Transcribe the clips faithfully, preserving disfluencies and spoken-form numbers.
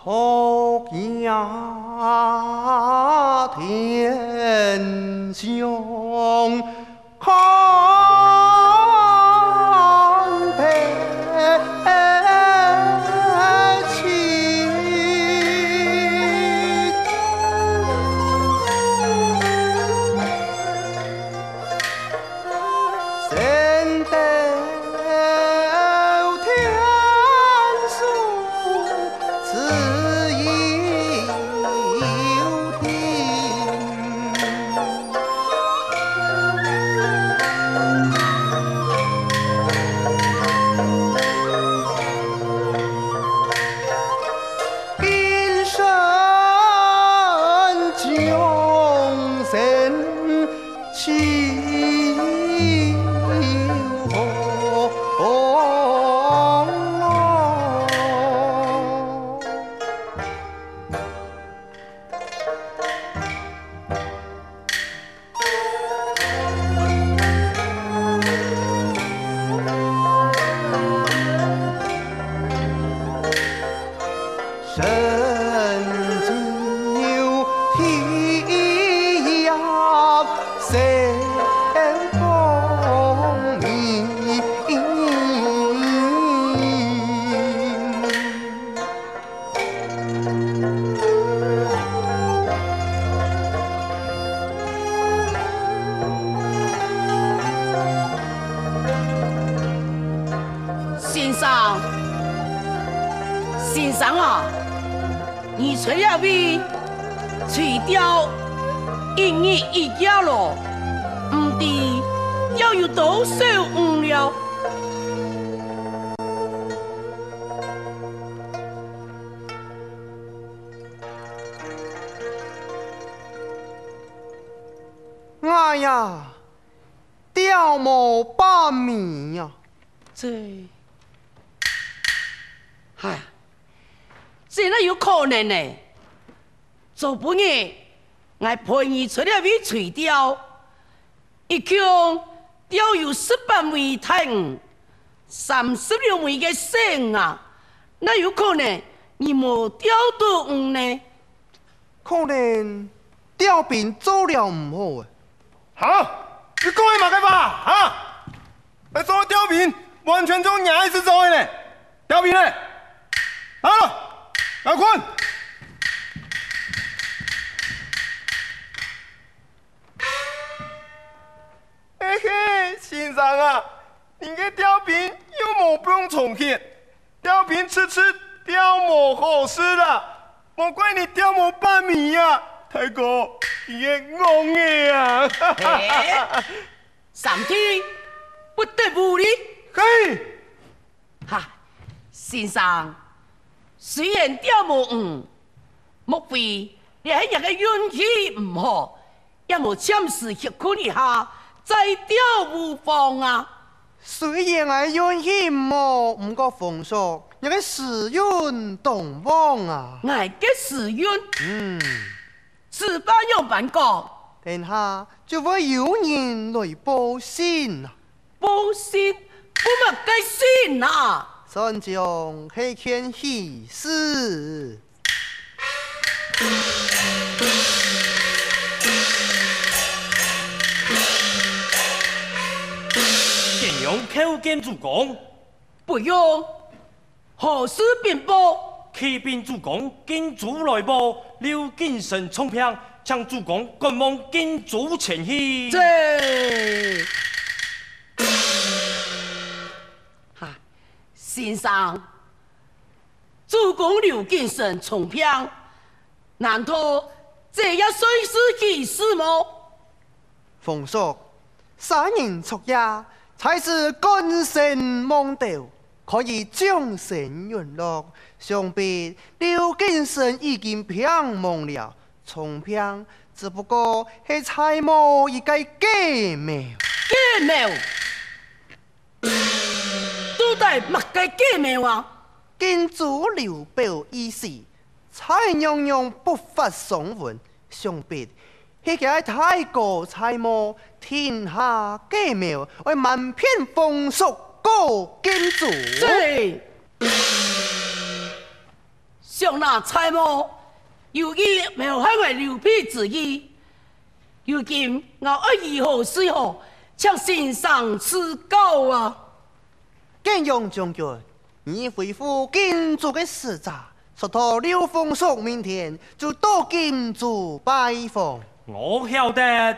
昨夜天上看得清。 升到天上自有定。 今生今生，岂有何望？ 神州天涯，谁共明？ 先生，先生啊，你在這位垂釣一日一夜囉，毋知釣有多少魚了？ 哎呀，釣無半尾啊！這，唉，這哪有可能呢？昨晡日，𠊎陪你在這位垂釣， 一共釣有十八尾大魚，三十六尾个細魚啊，哪有可能你無釣著魚呢？可能釣檳做了毋好啊。哈？你講个麼个話？哈？來做釣檳，完全就若个意思做个呢。釣檳呢？好了，來睏。 嘿嘿，先生啊，你个釣檳又無放長去，釣檳直直釣無好勢啦，莫怪你釣無半尾啊，大哥，你个戇个啊！嘿，三弟，不得無禮！嘿， 哈，先生，雖然釣無魚，莫非這係若个運氣毋好，也無暫時歇睏一下，再釣無妨啊？雖然𠊎運氣毋好，毋過風俗，若个時運當旺啊！𠊎个時運？嗯。 此話仰般講？等下就會有人來報信啊。報信？報麼个信啊？算講係件喜事。點樣叩見主公？不用。 何事稟報？啟稟主公，郡主來報，劉敬臣重病，請主公趕忙郡主前去。這，哈，先生，主公劉敬臣重病，難道這也算是喜事無？」「皇叔，三日昨夜，差使觀星望斗，可以掌星隕落，想必劉敬臣已經病亡了。重病只不過係蔡瑁一個計謀。」「計謀？到底麼个計謀啊？」「敬珠劉表已死，蔡娘娘不發喪文，想必係該大哥蔡瑁定下計謀，愛瞞騙皇叔過敬珠。」「這……想那蔡瑁有意謀害𠊎劉備之意，如今𠊎愛如何是好，請先生指教啊！」「建陽將軍，你回覆敬珠个使者，說到劉皇叔明天就到敬珠拜訪。」「我曉得。」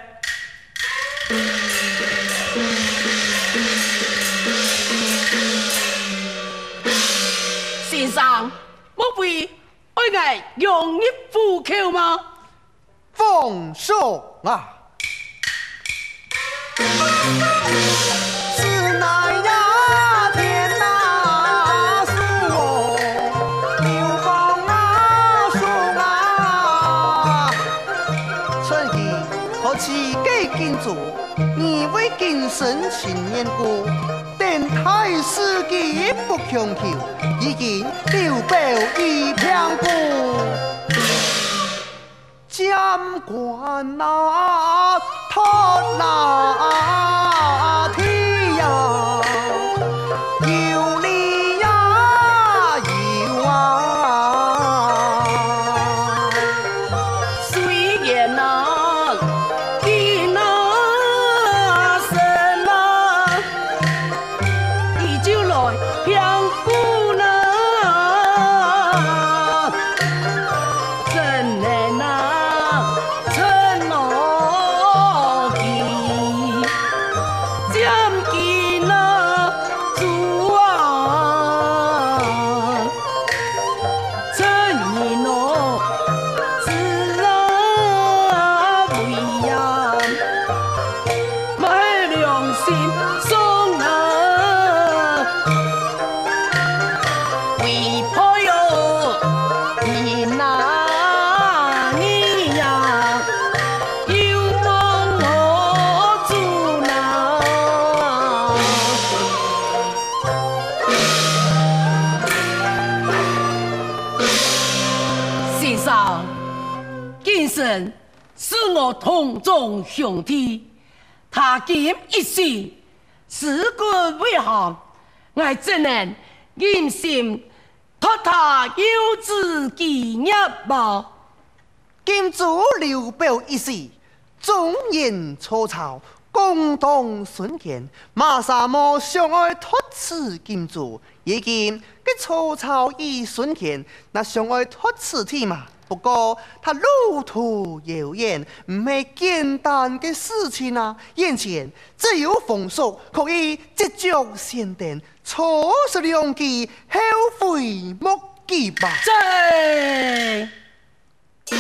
「先生，莫非愛𠊎讓入虎口嗎？」「皇叔啊！」「是乃呀，天哪，是哦，劉皇啊，叔啊！」「臣兒，可知該敬珠，你為敬臣情緣故， 等大事極不強求，已經劉表已病故。」「將官啊，託啊，替呀，有理呀，有啊。」「雖然啊，艱難啊，生啊， 你就來聽古啦。」「真能啊，承諾佢，將軍啊，主啊，臣人哦，自然為呀， 賣良心送啊，為配偶，你那你呀，有望我主哪。」「先生，今生 是我同宗兄弟，他今已死，屍骨未寒，𠊎怎能忍心託他有子基業啊？」「今珠劉表已死，中原曹操攻打孫權，麼儕無想愛奪取今珠， 如今該曹操與孫權，那想愛奪取添啊。不過，他路途遙遠，毋係簡單个事情啊。眼前只有皇叔可以捷足先登，錯失良機，後悔莫及啊！「這……」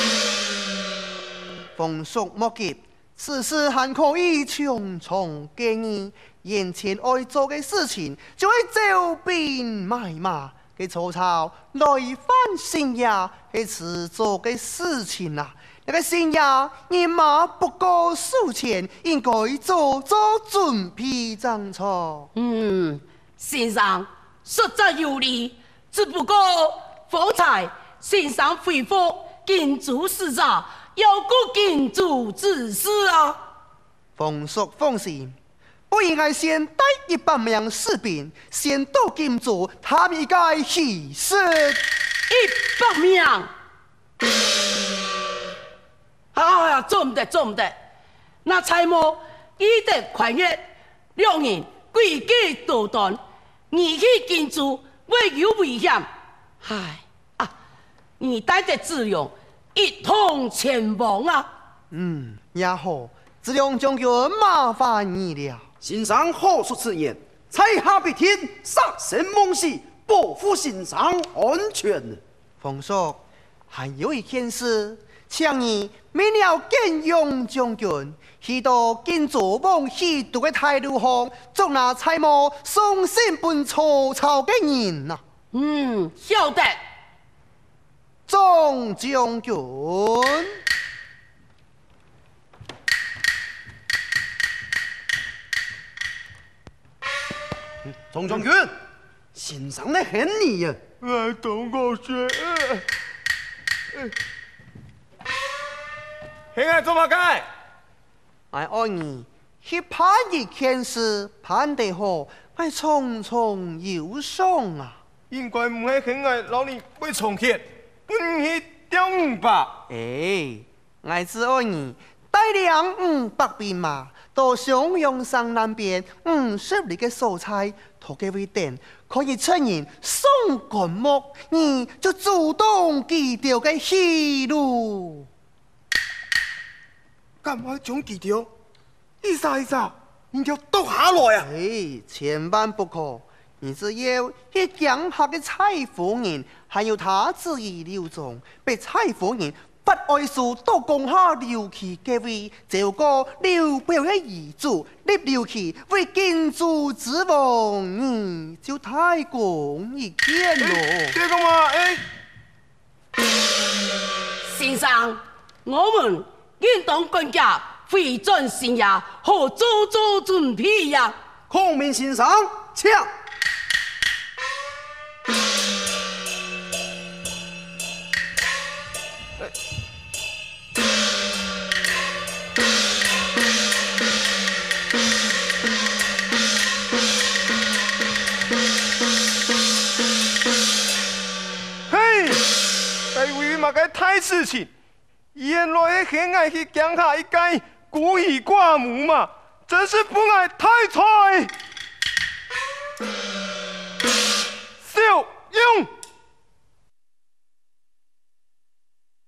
「皇叔莫急， 此事還可以從長計議，眼前愛做个事情，就係招兵買馬。該曹操來犯新野，係遲早个事情啊。該个新野人馬不夠數千，應該早做準備正著。」「嗯，先生，說著有理。 只不過方才先生回覆金珠使者，要顧金珠之事啊。」「皇叔放心，不如𠊎先帶一百名士兵，先到金珠探一個虛實。」「一百名？」 「哎呀，做毋得，做毋得！那蔡瑁、翼德、關越兩人詭計多端，你去金珠會有危險。唉，啊，你帶得子龍一同前往啊！」「嗯，也好，子龍將軍麻煩你了。」「先生何出此言？在下必定殺生忘死，保護先生安全。」 「皇叔，還有一件事，請你明了見楊將軍，去到今早往許都个大路項，捉拿蔡瑁送信分曹操个人啊。嗯，曉得。張將軍。張將軍，先生來喊你啊。哎，同學。喊𠊎做麼个？ 𠊎愛你去辦一件事，辦得好，𠊎重重有賞啊。應該毋係喊𠊎摎你買長劍，分你去釣魚吧？哎，𠊎只愛你帶領五百兵馬，到襄陽城南邊五十里个所在，到該位等，看一撮人送棺木，你就阻擋佢兜个去路。 敢愛將佢兜一儕一儕人就剁下來啊？哎，千萬不可！你只要去驚嚇个蔡夫人，還有她子兒劉琮，逼蔡夫人發哀書到江夏劉備該位，奏過劉表个遺囑，立劉備為荊州之王，你就大功一件咯。哎，這个嘛，哎， 先生，我們應當趕遽回轉新野，好早早準備呀。孔明先生，請。嘿，該位麼个大事情？原來係喊𠊎去驚嚇一介孤兒寡母嘛，真是分𠊎大材小用。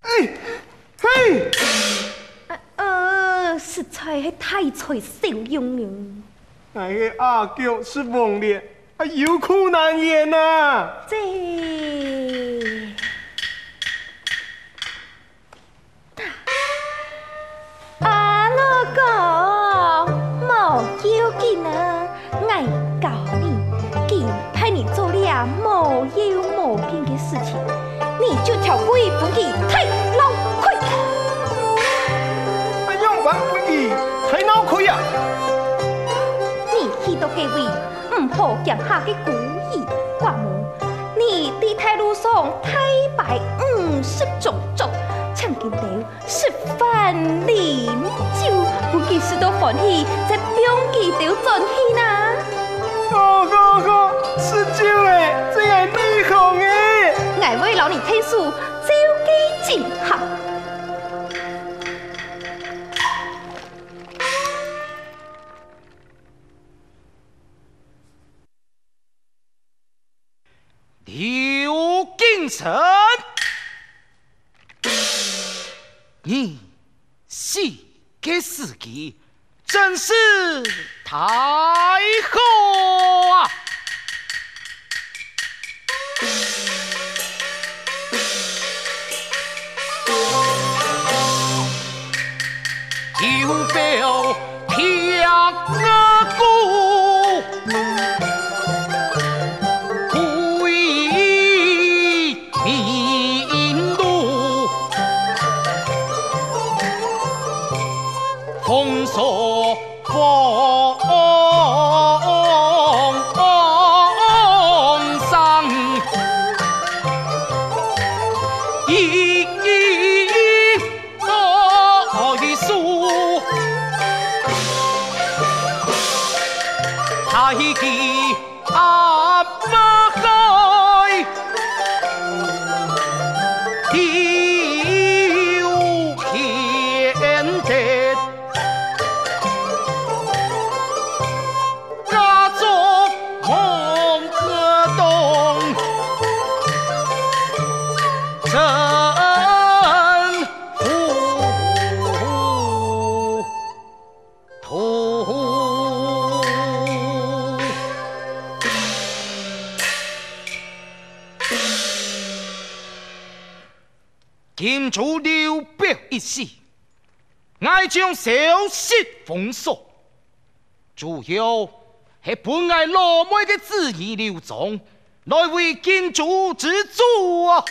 哎，嘿！呃，呃，實在係大材小用呢。 𠊎个阿哥食黃連，啊，有苦難言啊！這，啊，老公，無要緊啊，𠊎教你，佢派你做這無要無緊个事情，你就挑鬼分佢大鬧開。啊，仰般分佢大鬧開啊？ 你去到該位，毋好驚嚇个孤兒寡母。你在大路上大擺五十種桌，請佢兜食飯啉酒，分佢食到歡喜，再放佢兜轉去哪。好，好，好，食酒咧，正係你講个。𠊎會摎你𢯭手，照佢進行。 劉敬臣，你死个時機真是太好啊！ 有表兄哥，歸民路，风霜风霜。一 哀诉，大地阿妈哀，地有天地。 家中梦中真糊涂。荆州刘表死，𠊎將消息封鎖，主要係分𠊎老妹个子女劉宗來為京都之主啊！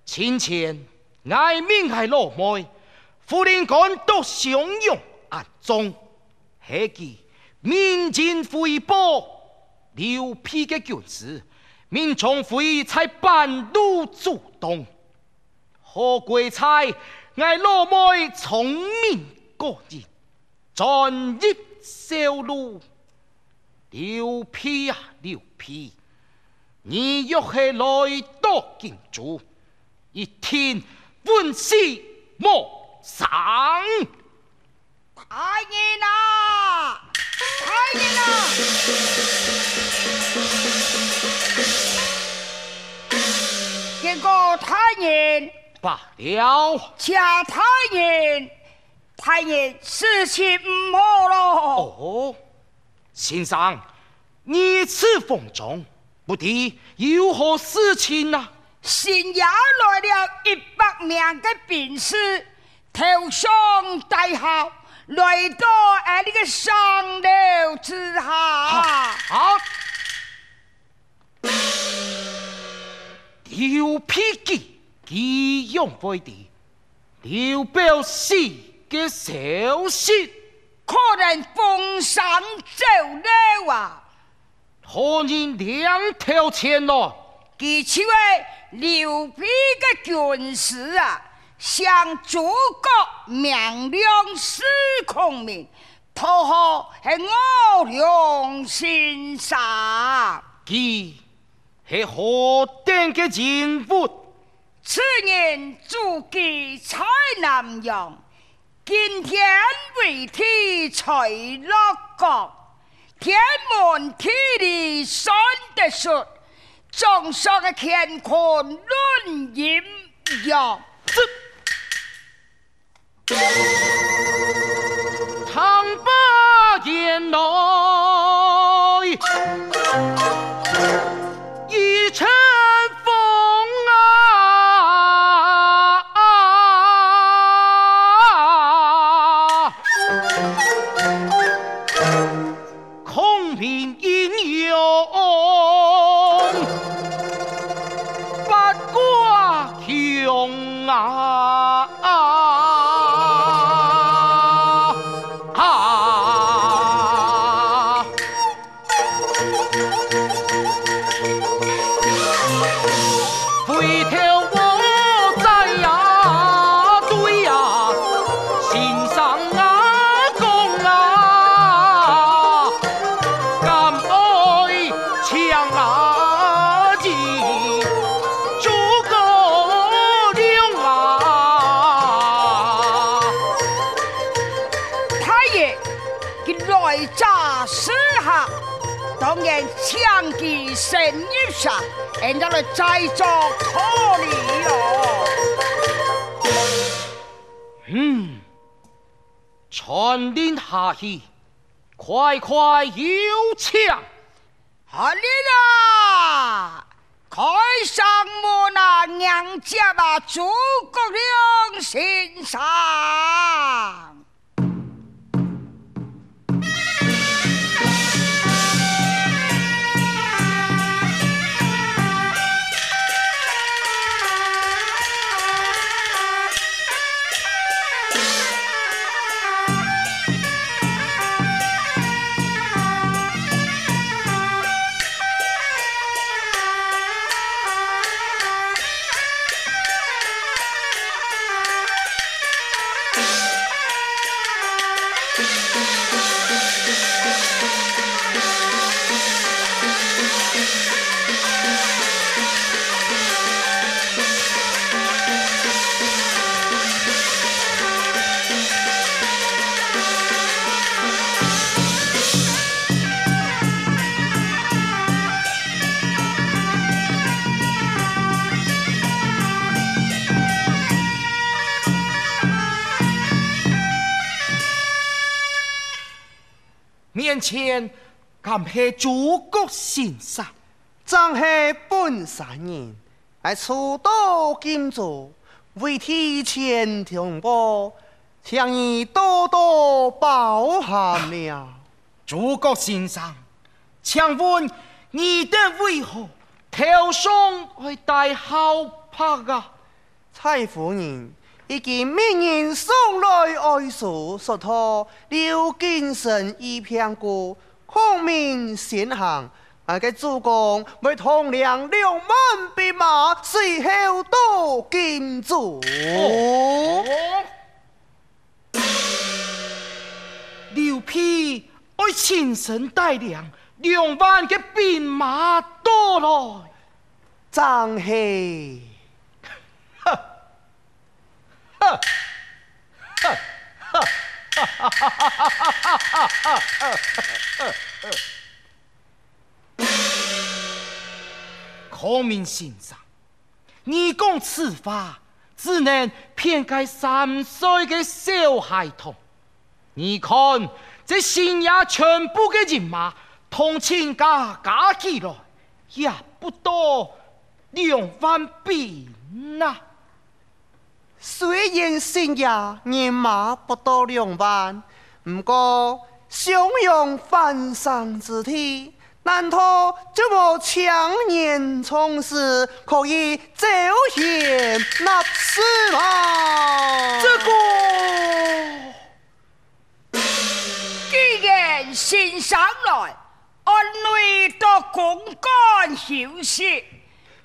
從前，𠊎命𠊎老妹，赴臨官渡襄陽安葬，係佢命人回報劉備个軍師，命鍾馗在半路阻擋。好歸在𠊎老妹聰明過人， 轉入小路。劉備啊，劉備，你若係來到京都，一定穩死無生。大人啊，大人啊！見過大人。罷了。謝大人。 大人，事情毋好咯！哦，先生，你此慌張，不知有何事情啊？新野來了一百名个兵士，投降大校，來到𠊎這个城樓之下。哈，哈？ 劉備佢，佢仰會知劉表死个消息？可能封城走樓啊！何人領頭前來？佢就係劉備个軍師啊，姓諸葛，名亮，字孔明， 託號係五龍先生。佢係何等个人物？此人祖籍在南陽，今天為帝在洛陽，天文地理算得出，掌上个乾坤論陰陽。 唐伯言来，一阵风啊！ 孔明英勇，八卦雄啊！回头我再呀追呀，先生啊，讲啊，敢爱抢啊，一诸葛亮啊！大爷，佢来者是客，当然请佢先入席， 俺等来再做考虑咯。嗯，传令下去，快快有请。下令啊！开城门啊，迎接啊，诸葛亮先生。 面前敢係诸葛先生？正係本山人。𠊎初到金州，為提前通報，請你多多包涵了。諸葛先生，請問你等為何頭上愛戴孝帕啊？ 蔡夫人，已經命人送來哀書，說道劉敬臣已病故，孔明先行，𠊎个主公會統領兩萬兵馬，隨後到荊州。哦，劉備愛親身帶領兩萬个兵馬到來。正係。 孔明先生，你講此話，只能騙該三歲个小孩童。你看，這城下全部个人馬，通親加加起來，也不到兩萬兵啊！ 雖然城下人馬不到兩萬，毋過襄陽繁盛之地，難道就無青年才俊可以招賢納士嗎？這個，既然先生來， 安內到公館休息，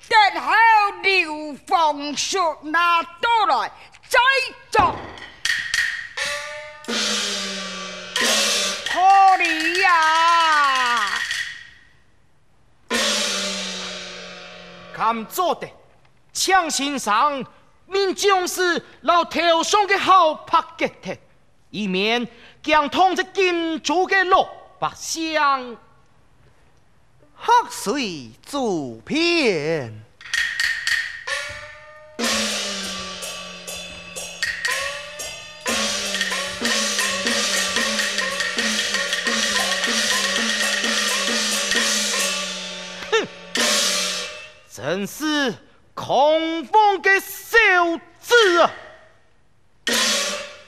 等候劉皇叔拿到來再作考慮啊！敢做得，請先生命將士摎頭上个孝帕革忒， 以免驚動這荊州个老百姓。客隨主便。哼，真是狂妄个小子啊！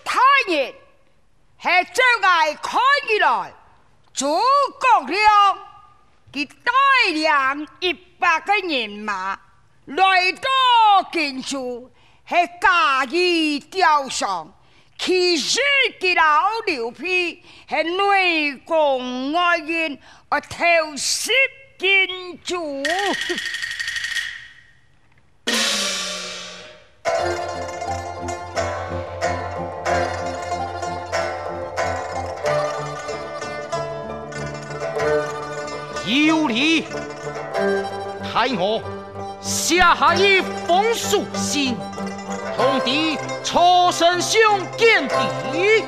大人，係照𠊎看起來，諸葛亮佢帶領一百个人馬來到荊州，係假意吊喪。其實佢摎劉備係內功外應，愛偷襲荊州。 有理，待我寫下一封書信，通知曹丞相見底。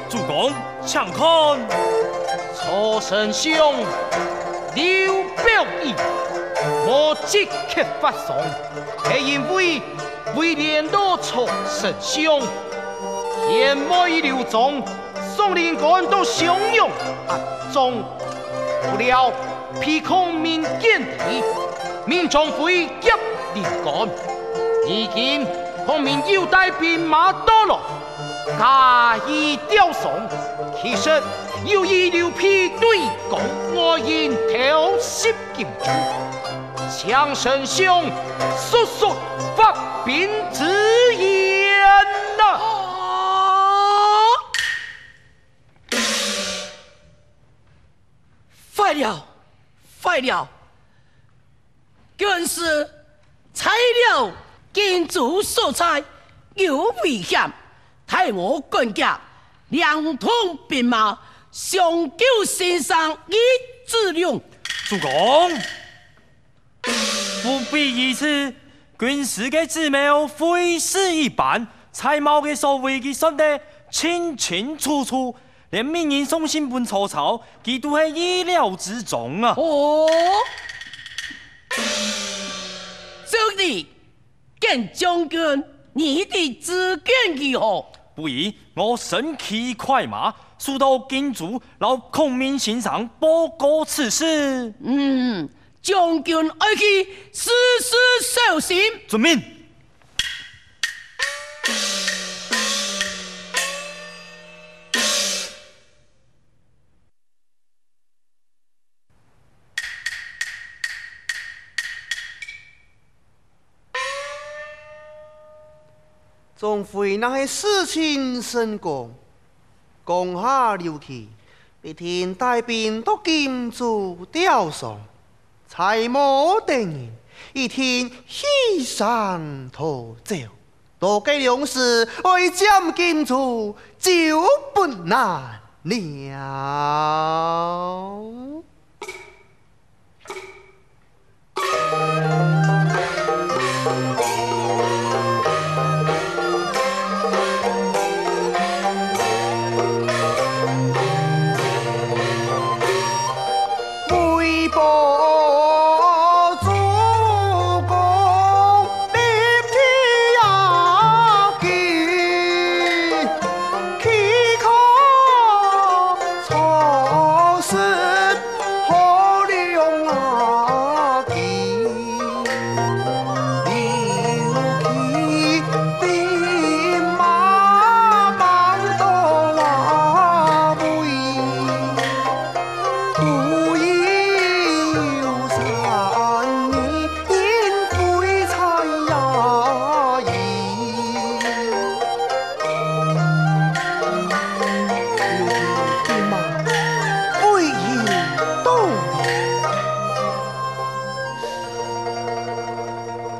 主公，請看。曹丞相，劉表已無即刻發喪， 係因為為聯絡曹丞相，先妹劉莊送人趕到襄陽壓莊，不料被孔明見底，命張飛劫臨關。如今孔明又帶兵馬到來，假意吊喪，其實有意劉備內功外應，偷襲 荊州，請丞相速速發兵支援啊！啊！壞了，壞了！軍師 在了，荊州所在有危險，待我趕急，連同兵馬相救先生與子龍。主公，不必如此，軍師个智謀非試一般，在某个所為佢算得清清楚楚，連命人送信分曹操，佢都係意料之中啊。哦， 祝你，簡將軍，你的知見如何？不疑，我身騎快馬，速到荊州，摎孔明先生報告此事。嗯，將軍愛去，事事小心。遵命。 鍾馗若係事情成功，江夏劉備必定帶兵到荊州吊喪，蔡瑁等人一定棄城逃走。到該量時，愛佔荊州就不難了。 為保祖國立地啊，佢豈可錯失 好良機，留佢兵馬慢到哪位，不有山人飛在呀。 有兵馬，未有到。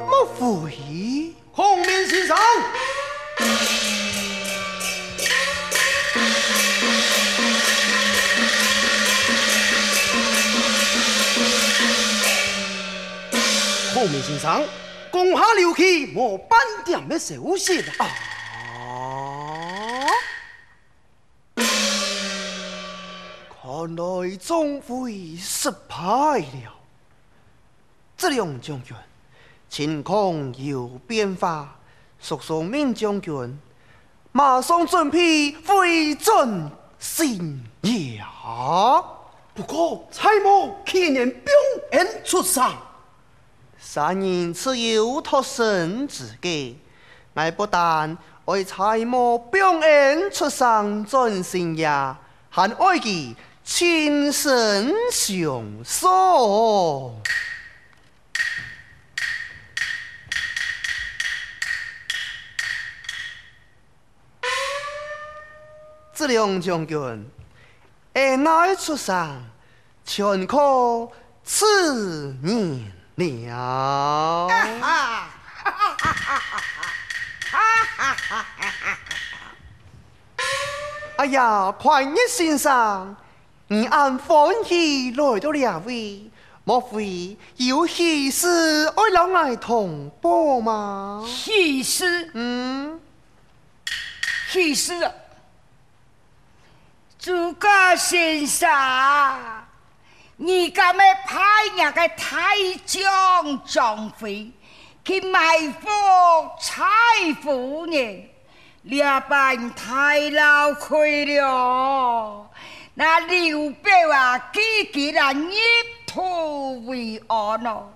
莫非孔明先生？孔明先生，江夏劉備無半點个消息啊！啊？ 看來鍾馗失敗了。子良將軍，情況有變化，速速命將軍馬上準備回轉新野。不過，蔡瑁竟然放鷹出城。 殺人自有脫生之計，𠊎不但愛蔡瑁放鷹出城轉新野，還愛佢親身相送。子良將軍， 恩愛出城，全靠此人了。哎呀，寬益先生，你恁歡喜來到這位，莫非有喜事愛摎𠊎通報嗎？喜事？嗯。喜事啊！ 諸葛先生，你敢會派若个大將張飛去埋伏蔡夫人？這般太老氣了！那劉表啊，幾經啊入土為安哦，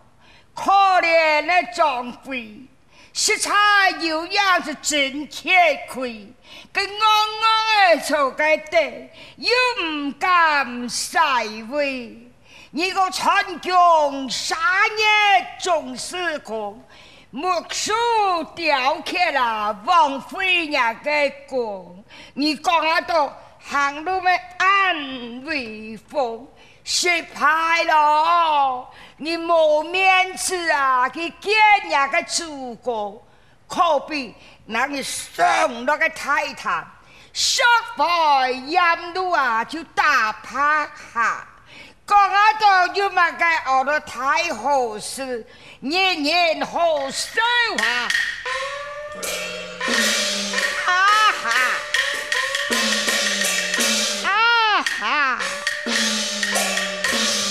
可憐个張飛！ 實在有影係真吃虧，佢戇戇仔坐該兜，又毋敢徙位。你講長江沙月總是空，木樹雕刻啊，枉費若个功。你講啊到行路乜恁威風， 失敗咯！你無面子啊，去見若个主公，可比拿你送落个大潭，石灰岩路啊，就打趴下。講啊到有麼个學到大好事， 人人好笑啊！啊哈！啊哈！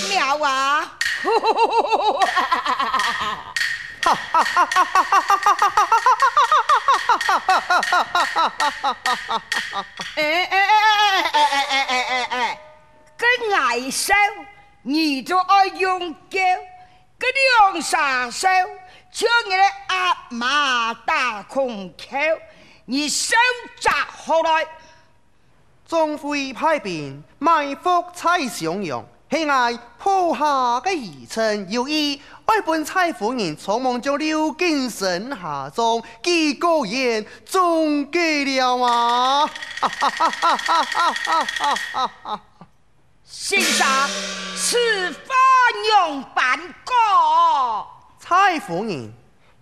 妙啊！哎哎哎哎哎哎哎哎哎哎！ 該𠊎笑，你就愛用叫，該兩儕獸，像你个鴨嫲打孔竅，你收集好來。 眾位派兵，埋伏在襄陽，係𠊎部下个餘臣有意，愛分蔡夫人匆忙將劉敬昇下葬，佢果然中計了啊！先生，此話仰般講？蔡夫人，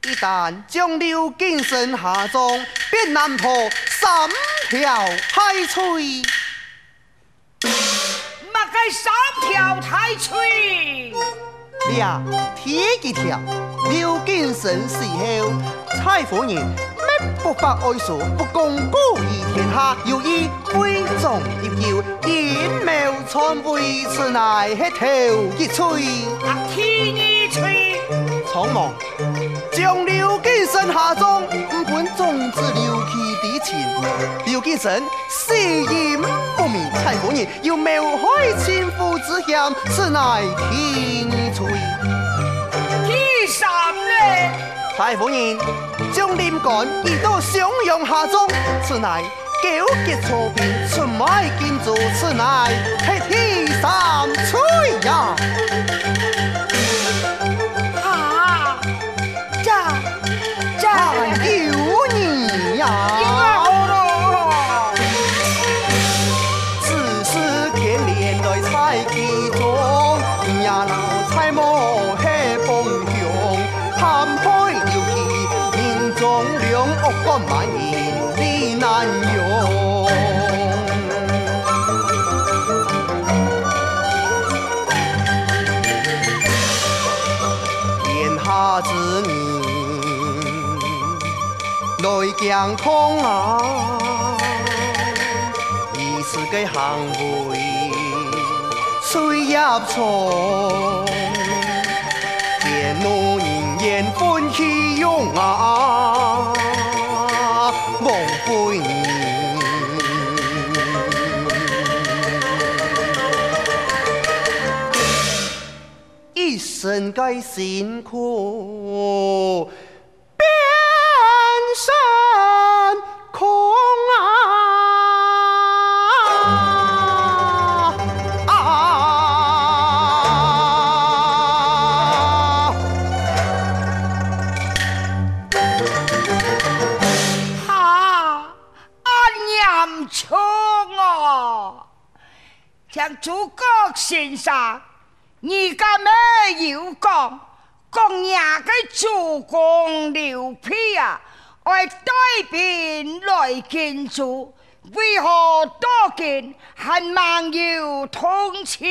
一旦將劉敬昇下葬，必難逃三條大罪。麼个三條大罪？這第一條，劉敬昇死後，蔡夫人乜不法外書，不恭故於天下，有意 非常入流，陰謀篡位，此乃係頭一罪。啊，第二罪？匆忙，將劉敬昇下葬，毋分長子劉啟知情。劉敬昇死因不明，蔡夫人又謀害親夫之嫌，此乃第二罪。第三呢？蔡夫人將林官移到襄陽下葬，此乃 勾結曹兵出賣金珠，此乃係第三罪呀！啊，這，這還有你呀！有啊，好咯。自是牽連來在其中，你呀老蔡無係幫凶， 陷害劉啟，人中兩惡果滿盈，理難容。天下之人來驚動啊！ 以此个行為，罪孽重，天怒人怨憤起勇啊，枉費你一生个辛苦。 變成空啊！啊！哈，恁嚴重哦！ 聽諸葛先生，你敢係有講，講若个主公劉備啊，愛帶兵來荊州，為何到今還吂有通知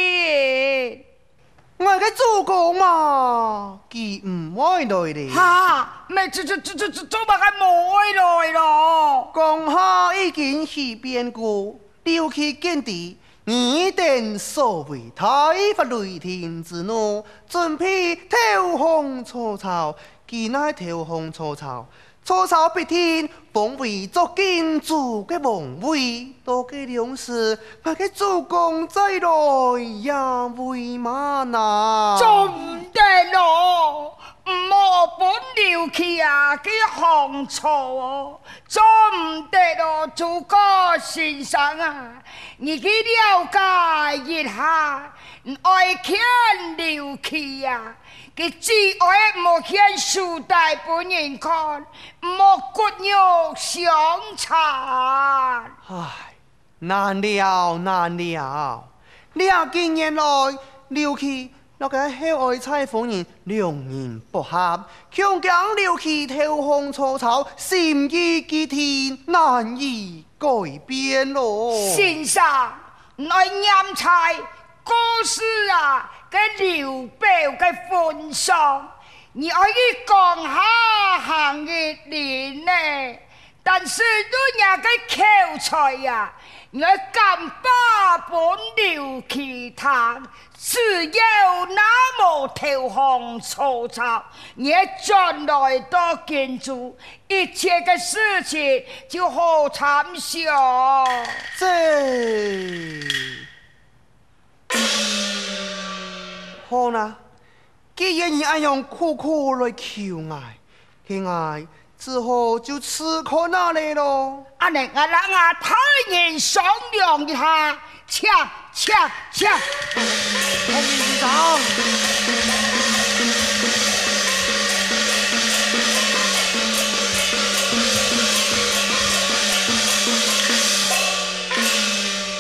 ？𠊎个主公嘛，佢毋會來咧。哈，乜做、做、做、做、做麼个無愛來咯？江夏已經起變故， 劉啟見知，擬定所謂大發雷霆之怒，準備投降曹操。佢若投降曹操，曹操必定封佢做荊州个王位。到該量時，𠊎个主公再來也未晚啊！做毋得咯！ 毋好分劉啟啊，佢降曹哦，做毋得哦，諸葛先生啊，你去了解一下，愛勸劉啟啊，佢只愛毋好獻首底分人看，毋好骨肉相殘。唉， 難了，難了！這幾年來，劉啟摎該後妃蔡夫人兩人不和，恐驚劉啟投降曹操，心意既定，難以改變咯。先生，你愛念在故時啊，該劉表个份上，你愛佢講下行一輪呢。 但是論若个口才呀，你愛敢把分劉啟聽，只要若無投降曹操，你愛轉來到荊州，一切个事情就好參詳。這，好啦，既然你恁樣苦苦來求𠊎，該𠊎只好就試看啊咧咯。恁呢，𠊎摎吾大人商量一下，請，請，請。孔明先生。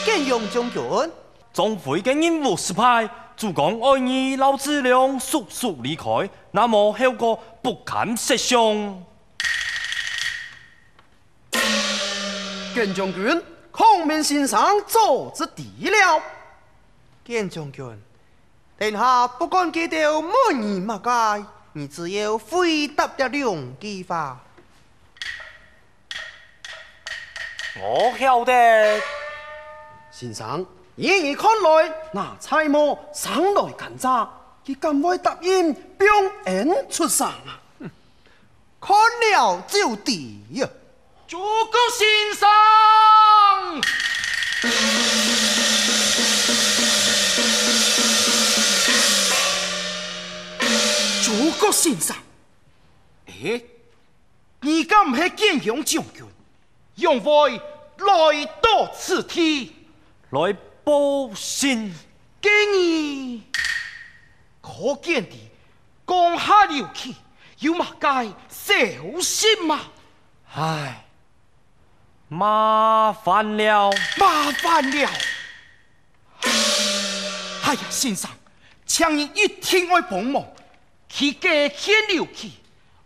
簡陽將軍。 張飛个任務失敗，主公愛你摎子龍速速離開，那麼後果不堪設想。簡將軍，孔明先生早就知了。簡將軍，等下不管佢兜問你麼个，你只要回答這兩句話。 我曉得。先生，依你看來，若蔡瑁生來奸詐，佢敢會答應放恩出城啊？看了就知啊。諸葛先生！諸葛先生！誒， 你敢毋係簡陽將軍？仰會來到此地？來報信。該你可見得江夏劉備有麼个消息嗎？唉，麻煩了。麻煩了。哎呀，先生，請你一定愛幫忙。 去解勸劉備，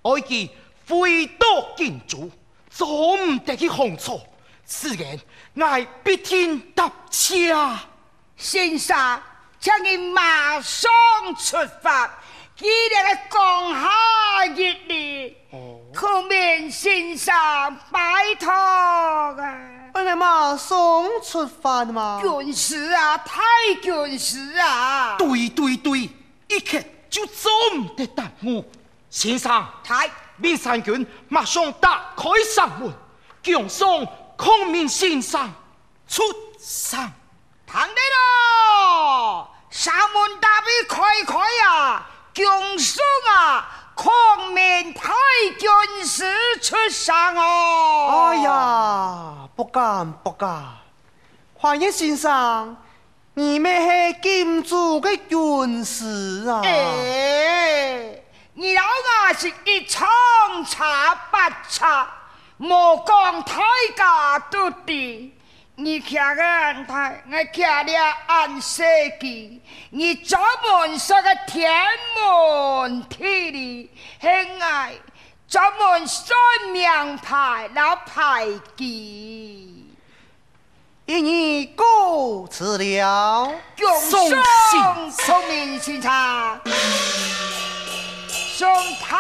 愛佢回到荊州，做毋得去降曹。此言，𠊎必定答謝。先生，請你馬上出發，去這个江夏一哩。哦。孔明先生，拜託啊！恁樣馬上出發嘛？緊事啊，大緊事啊！對，對，對， 一刻就做毋得耽誤。先生，在。命三軍馬上打開城門，恭送孔明先生出城。聽得咯！城門大開開啊，恭送啊，孔明大軍士出城哦！哎呀，不敢，不敢。 華岳先生，你乜係荊州个軍師啊？欸，你摎𠊎係一長差八差，無講大家都知。你徛个恁大，𠊎徛這恁細支，你專門說个天文地理，係𠊎專門算命牌摎牌技。 一言告辭了。恭送孔明先生，送太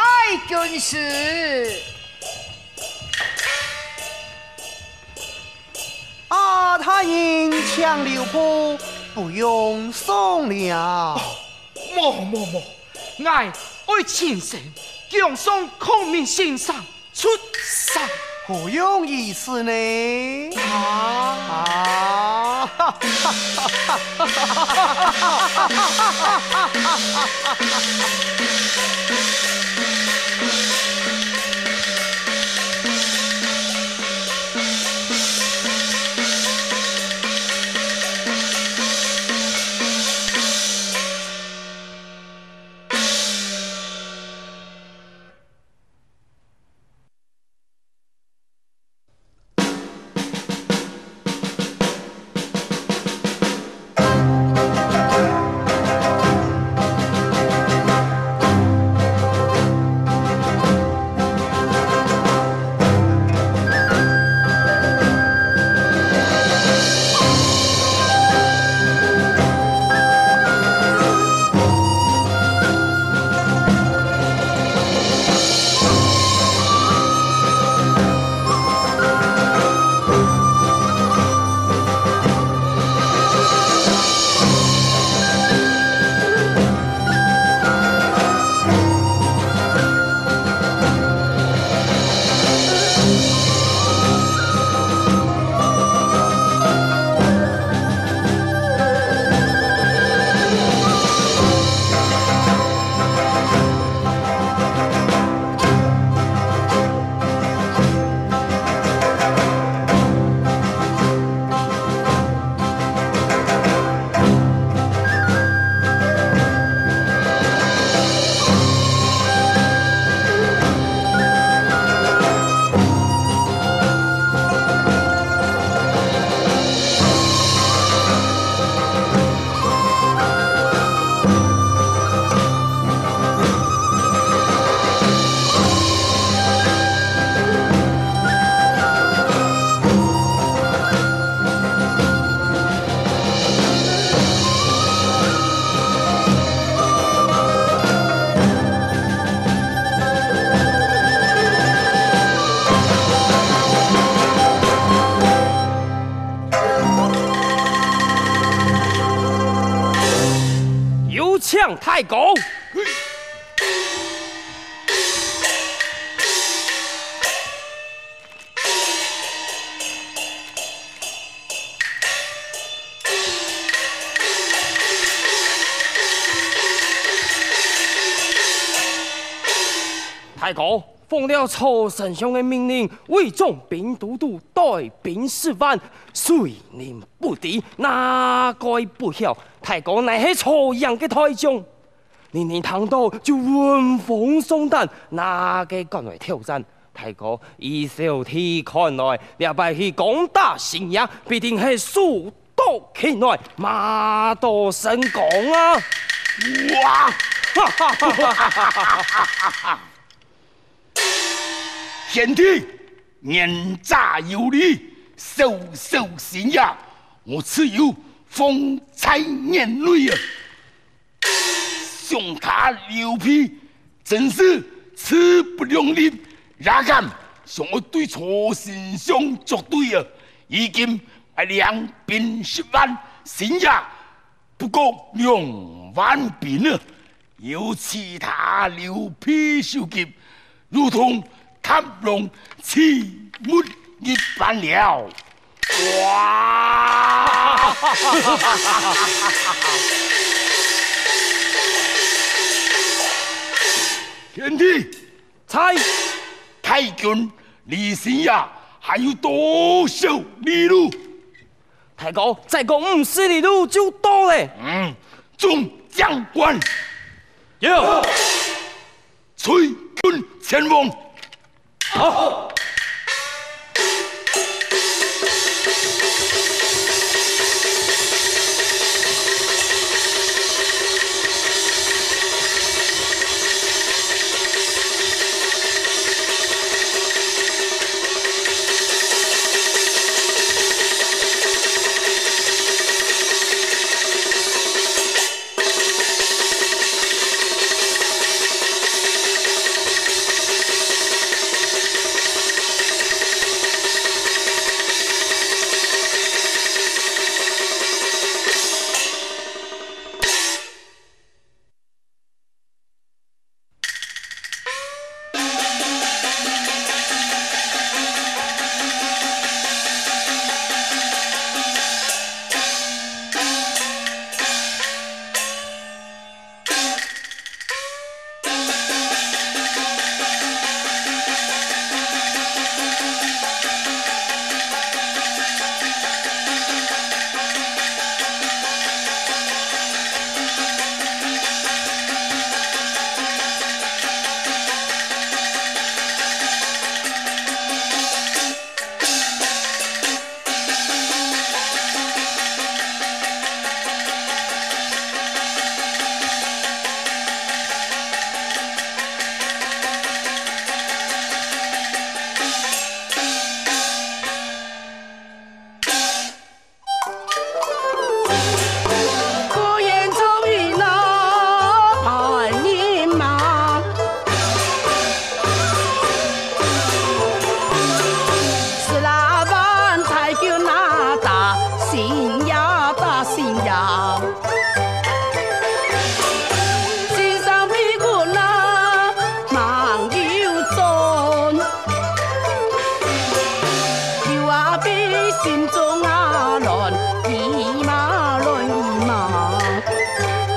軍師。啊，大人請留步，不用送了。 無無無，𠊎愛親身恭送孔明先生出城。何用意思呢？啊！啊！大哥。 大哥，奉了曹丞相个命令，衛中兵都督帶兵十萬，谁人不知，哪个不曉？大哥乃係曹營个大將，人人聽到就聞風喪膽，哪个敢來挑戰？大哥，依小弟看來，這擺去攻打新營，必定係手 到境內，馬到成功啊！哇！贤弟，言者有理，收收新營，我自有封在營內啊！ 想他劉備真是勢不兩立，也敢想愛對曹丞相作對啊！如今領兵十萬，新營不過兩萬兵啊！有其他劉備首級， 如同螳螂棄木一般了。哇！贤弟，在！大軍離新營還有多少里路？大哥，再過五十里路就到了。嗯，眾將官，有！ 隨軍前往。好。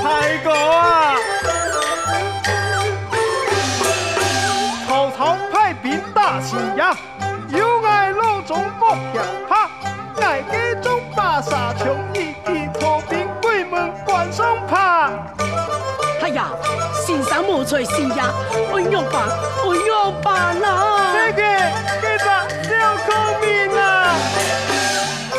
大哥啊，曹操派兵打新營，有𠊎老總莫嫌怕。 𠊎个眾把殺將你，佢逃兵鬼門關上怕。哎呀，先生無在身呀，愛仰般，愛仰般啊？這個，這隻小孔明啊！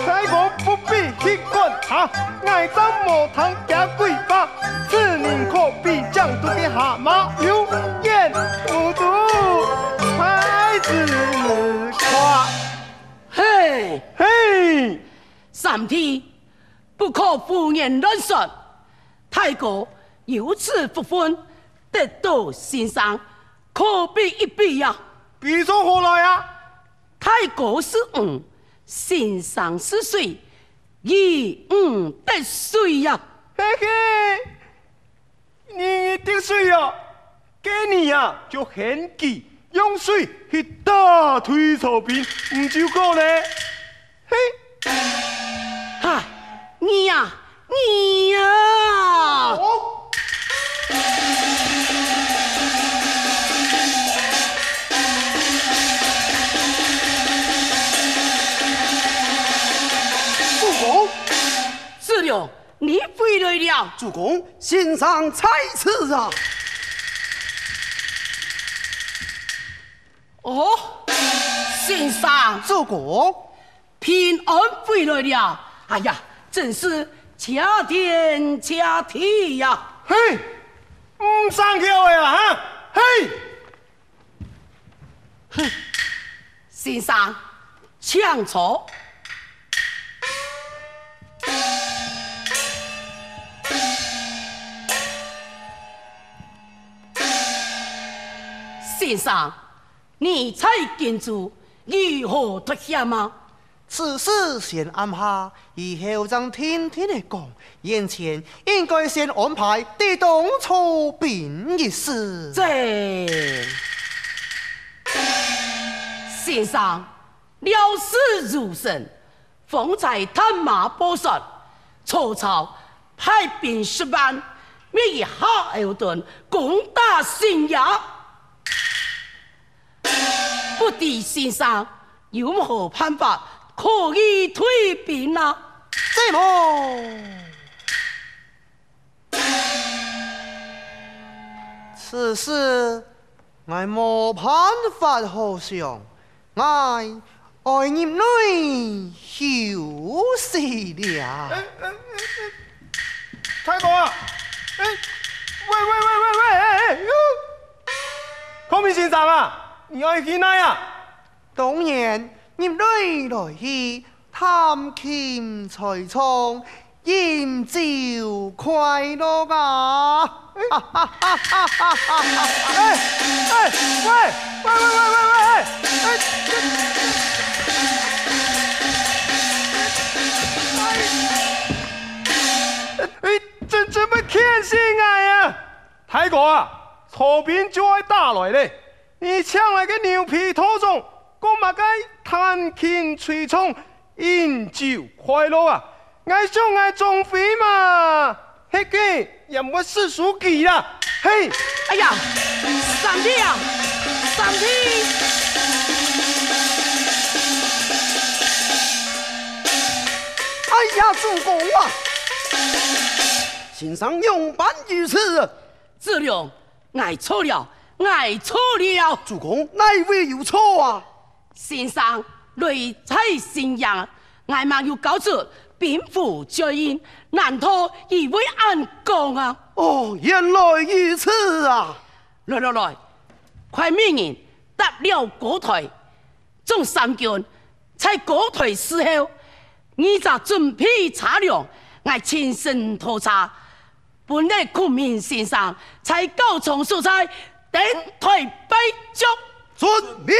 大哥不必去管他，𠊎正無聽厥鬼話。 此人可比江中个蛤蟆，有眼無珠，太自誇。嘿，嘿，三弟，不可胡言亂說。大哥有此福分，得到先生，可比一比呀。比上好來啊！大哥是魚，先生是水， 魚毋得水呀！嘿嘿，你得水啊，該你啊，就喊佢用水去打退曹兵，毋就過呢？嘿！哈，你呀，你呀！哦！主公！子龙，你回來了。主公，先生在此啊！哦，先生。主公。 平安回來了。哎呀，真是謝天謝地呀！嘿，毋生噭个啊，哈！嘿！哼，先生，請坐。先生， 你在荊州如何脫險啊？此事先暗下，以後正定定仔講。眼前應該先安排抵擋曹兵一事。這，先生，料事如神， 方才探馬報說，曹操派兵十萬，滅一下鷂屯，攻打荥陽。不知先生有何辦法可以退兵啊？這麼， 此事𠊎無辦法好想，𠊎愛入內休息了。哎，哎，哎，哎，大哥啊！哎，喂，喂，喂，喂，喂，哎，哎，喲！孔明先生啊，你愛去哪啊？ 當然，入內來去，探親在床，飲酒快樂啊！哎，哎，喂，喂，喂，哎，哎，這，哎，哎，這，這麼譴責𠊎啊！大哥啊，曹兵就愛打來咧！ 你請𠊎个牛皮道長，講麼个探親在床，飲酒快樂啊？𠊎想𠊎張飛嘛，係个也毋會識輸佢啦！嘿！哎呀，三弟啊，三弟！哎呀，主公啊！先生仰般如此？子龍， 𠊎錯了，𠊎錯了。主公，哪位有錯啊？先生，來在荥陽，𠊎吂有交出兵符嘴印，難道佢會恁講啊？哦，原來如此啊！來來來，快命人搭了高台， 眾三軍在高台伺候，你儕準備車輛，𠊎親身拖車，分𠊎孔明先生在校場所在登台拜將。遵命。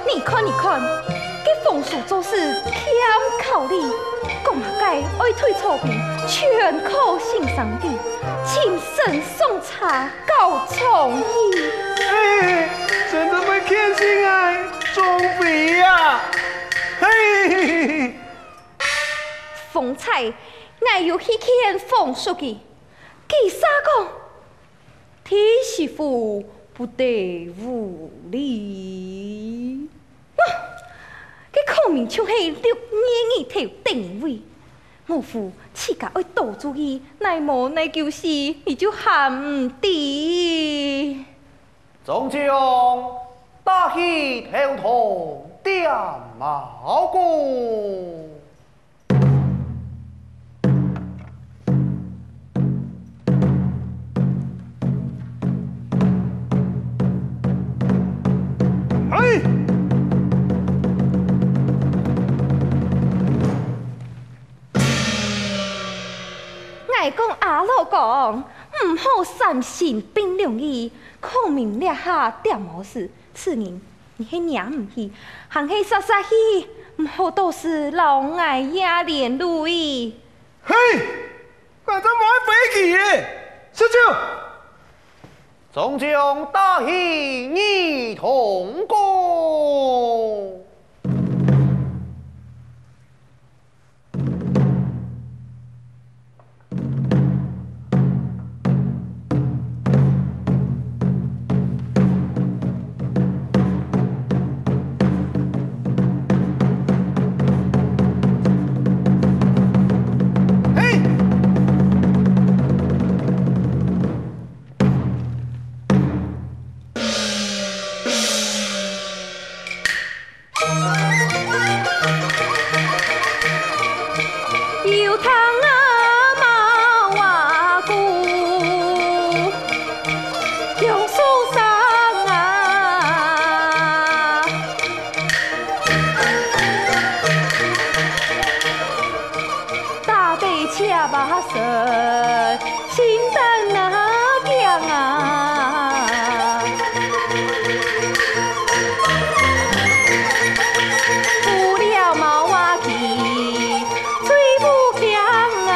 你看，你看，該封書做事欠考慮，講麼个愛退草坪，全靠先生佢，親身送茶到場去。哎，真正會譴死𠊎，鍾妃啊！嘿！方才，𠊎有去勸方叔佢，佢煞講， 弟媳婦不得無禮。喏，該孔明就係六月日頭等位。我父自家愛多注意，奈無奈久時，你就還毋知。眾將，打起頭堂點茅菇。 嘿！𠊎講阿老講，毋好三心並兩意，孔明這下點茅時， 此人，你係惹毋起，還係煞煞去，毋好到時摎𠊎也連累。嘿！𠊎正無愛飛去咧！食酒！眾將打起二筒鼓。 嘿！有聽啊，茅仔鼓，響樹聲啊，打得赤目神。 心膽那驚啊！除了茅仔旗，最毋驚啊！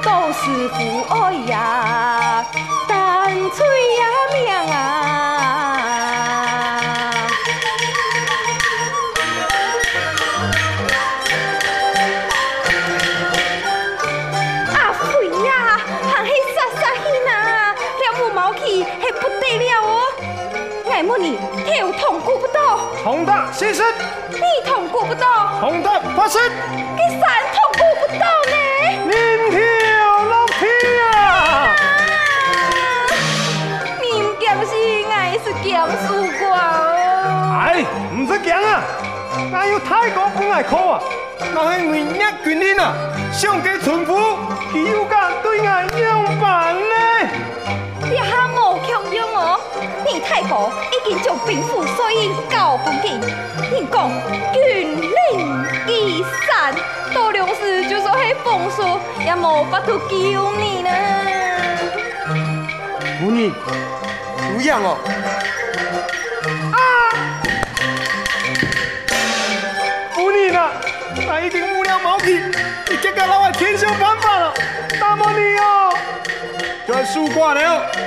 當時府外呀， 單吹呀名啊！阿輝呀，還係煞煞去拿，這無茅旗係不得了哦！𠊎問你，頭筒鼓不著？通達四十。 二筒鼓不著。通達八十。該三筒鼓不著呢？人頭落地啊！啊！你毋驚死，𠊎斯驚輸光。哎，毋使驚啊！𠊎有大哥分𠊎靠啊！若係𠊎若軍令啊，想該陳福，佢又敢對𠊎仰般呢？這下無共樣哦！ 你大哥已經將兵符水印交分佢，人講軍令如山，到量時就算係封書，也無法度救你呢。夫人，有影哦！啊！夫人啊，𠊎已經舞了茅旗，你遽遽摎𠊎添想辦法了，難無你哦！ 就愛輸掛了。去，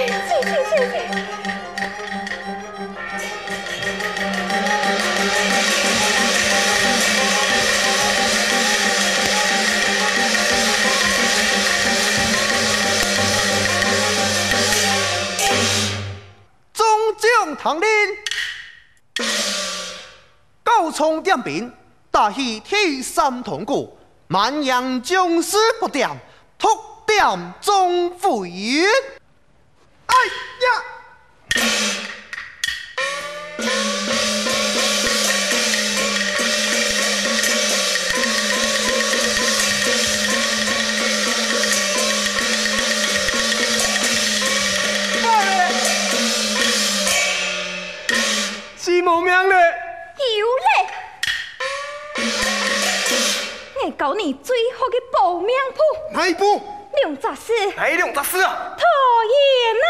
去，去，去，去。众将听令。 校场点兵，打起第三筒鼓，满营将士不点，特点中飞。哎呀！死无命咧！有咧！𠊎教你最好个保命符。哪一步？两只字。哪两只字啊？拖延啊！